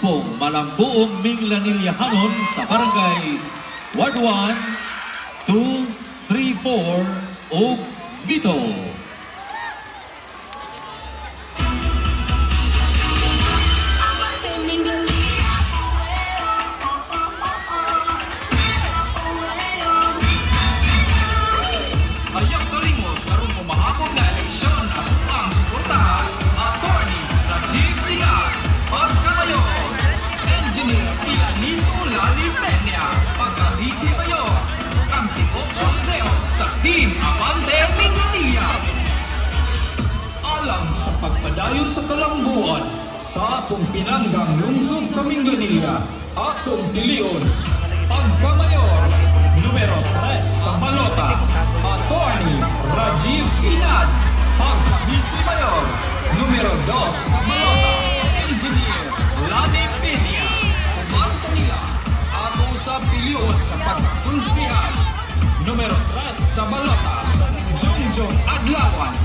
Sumpong Malambuong Minglanilyahanon sa barangays Ward 1, 2, 3, 4 ug Vito. Ayaw kalimot karong umahabog na eleksyon at ang suportahan, Attorney Rajiv Ligat, pagka-mayor. Engineer Ilanito Lali Peña, pagka-vice mayor. Ang tibuok konseho sa Team Abante Minglanilla. Alang sa pagpadayon sa kalambuan sa atong pinanggang lungsod sa Minglanilla, atong pilion pagkamayor, numero 3 sa balota, Attorney Rajiv Inad. Pagka-vice mayor, numero 2 sa balota, Engineer Lani Peña. Uban nila, ato sa pilion sa pagkakonsehal, numero 3 sa balota, Jungjong Adlawan.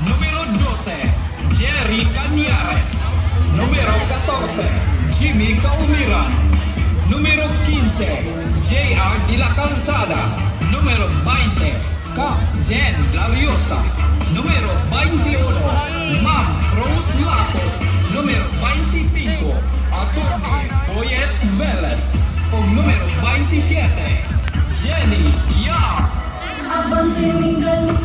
Numero 12, Jerry Cañares. Numero 14, Jimmy Kaumiran. Numero 15, J.R. De La Calzada. Numero 20, Cap Jen Lariosa. Numero 21, Ma'am Rose Lapo. Numero 25, Attorney Boyet Velez. O numero 27, Jenny Yap. Abante Minglanilla.